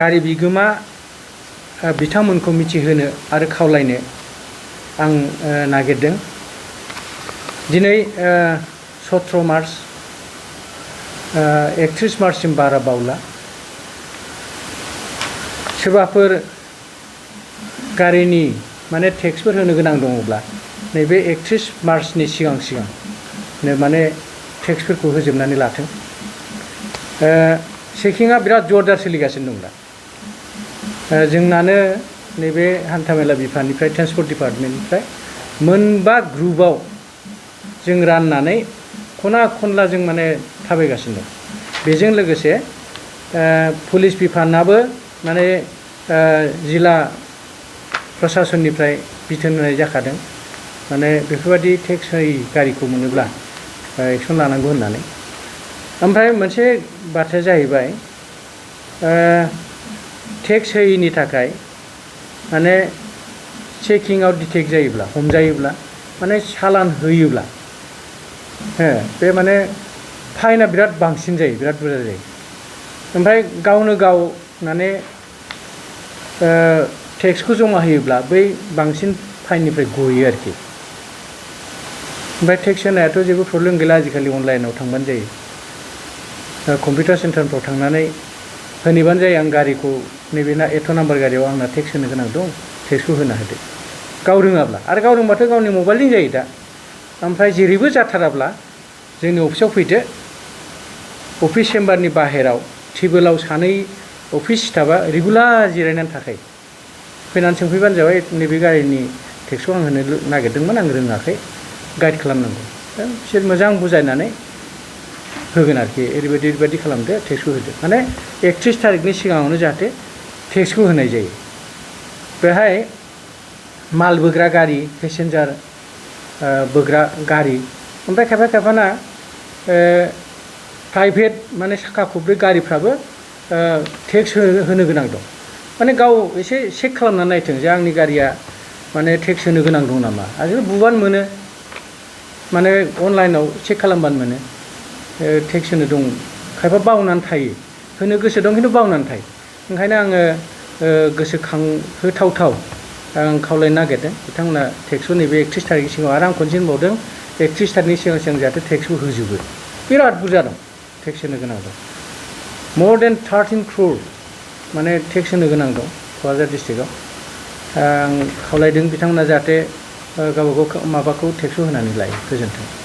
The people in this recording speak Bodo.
गारि बिगोमा बिथांमोनखौ मिथिहोनो आरो खावलायनो आं नागिरदों। दिनै 17 मार्च 31 मार्चसिम बारा बावला। सोरबाफोर गारिनि माने टेक्सफोर होनो गोनां दङब्ला नैबे 31 मार्चनि सिगां माने टेक्सफोरखौ होजोबनानै लाथों। चेकिंआ बिराद जरदार सोलिगासिनो दं दा। जोंनानो नैबे हान्थामेला बिफाननिफ्राय ट्रेन्सपर्ट डिपार्टमेन्टनिफ्राय मोनबा ग्रुपआव जों राननानै खना खनला जों माने थाबायगासिनो दं। बेजों लोगोसे पुलिस बिफानाबो माने जिल्ला प्रशासननिफ्राय बिथोन होनाय जाखादों, माने बेफोरबायदि टेक्स होयि गारिखौ मोनोब्ला एक्सन लानांगौ होननानै। ओमफ्राय मोनसे बाथ्राया जाहैबाय टेक्स होयिनि थाखाय माने चेकिंआव डिटेक्ट जायोब्ला, हमजायोब्ला, माने चालान होयोब्ला बे माने फाइनआ बिराद बांसिन जायो, बिराद बुरजा जायो। ओमफ्राय गावनो गाव माने टेक्सखौ जमा होयोब्ला बै बांसिन फाइननिफ्राय गयो आरोखि। ओमफ्राय टेक्स होनायाथ' जेबो प्रब्लेम गैला, आजिखालि अनलाइनाव थांबानो जायो। कम्पिउटार सेन्टारफ्राव थांनानै होनैबानो जायो, आं गारिखौ नैबे एथ' नाम्बार गारियाव आंना टेक्स होनो गोनां दं, टेक्सखौ होना होदो। गाव रोङाब्ला, आरो गाव रोंबाथ' गावनि मबाइलजों जायो दा। ओमफ्राय जेरैबो जाथाराब्ला जोंनि अफिसाव फैदो। अफिस चेम्बारनि बाहेराव टेबोलाव सानै अफिस स्टाफआ रेगुलार जिरायनानै थाखायो। फैनानै सोंफैबानो जाबाय, नैबे गारिनि टेक्सखौ आं होनो नागिरदोंमोन, आं रोङाखै, गाइड खालामनांगौ। बिसोर मोजां बुजायनानै होगोन आरोखि, ओरैबायदि खालामदो, टेक्सखौ होदो। माने 31 थारिखनि सिगाङावनो जाहाथे टेक्सखौ होनाय जायो। बेहाय माल बोग्रा गारि, पेसेन्जार बोग्रा गारि, ओमफ्राय खायफाना प्राइभेट माने साखा खब्रै गारिफ्राबो टेक्स होनो गोनां दं। माने गाव एसे चेक खालामनानै नायथों जे आंनि गारिया माने टेक्स होनो गोनां दं नामा। आजिखालि बुबानो मोनो, माने अनलाइनाव चेक खालामबानो मोनो टेक्स होनो दं। खायफा बावनानै थायो, होनो गोसो दं खिन्थु बावनानै थायो। ओंखायनो आङो गोसोखांहोथावथाव आं खावलायनो नागिरदों बिथांमोना टेक्सखौ नैबे 31 थारिखनि सिगाङाव। आरो आं खनसे होनबावदों, 31 थारिखनि सिगां जाहाथे टेक्सखौ होजोबो। बिराद बुरजा दं टेक्स होनो गोनां दं। more than 13 crore माने टेक्स होनो गोनां दं क'क्राझार डिस्ट्रिक्टआव। आं खावलायदों बिथांमोना जाहाथे गावबागाव माबाखौ टेक्सखौ होनानै लायो। गोजोन्थों।